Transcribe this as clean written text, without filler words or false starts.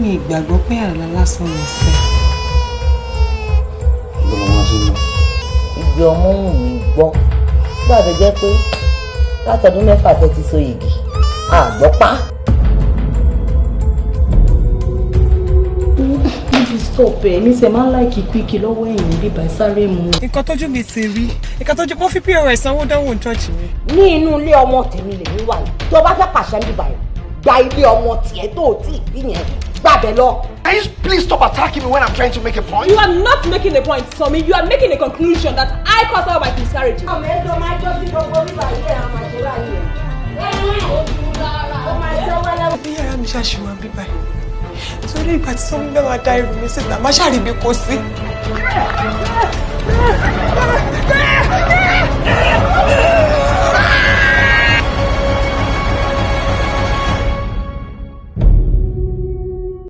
Mi ìgbàgbọ́ pé àlá lásán ni sẹ́. Ìgbé ọmọ wù mí gbọ́ gbà tó jẹ́ pé látọdún 6 tẹ́ ti so yìgì àgbọ́ pa. Níbi stop ẹ̀ ní sẹ́ máa ń láìkí píkì lọ́wọ́ ẹ̀yìn bíbá sáré mu. Nǹkan tójú mi ti rí, nǹkan tójú mo fi POS sanwó dánwò church mi. Ní inú ilé ọmọ tèmi lèmi wà yìí, tó bá fẹ́ pàṣẹ bíbá yìí, gba ilé ọmọ tiẹ̀ tó o tí ì bí yẹn gbàbẹ lọ. Can you please stop attacking me when I'm trying to make a point? You are not making a point, Somi. You are making a conclusion that I caused all my miscarriages. Ọmọ ẹjọ́ máa jọ́ sí gbogbo bíbá yìí ẹ̀ máa ṣe báyìí ẹ̀. Ó máa ṣe wẹ́lẹ́. Bí yàrá mi ṣàṣìwọ̀n bíbá yìí, torí ìgbà tí Sọmi bẹ́ẹ̀ máa da irun mi síta, má ṣàríbi kò sí.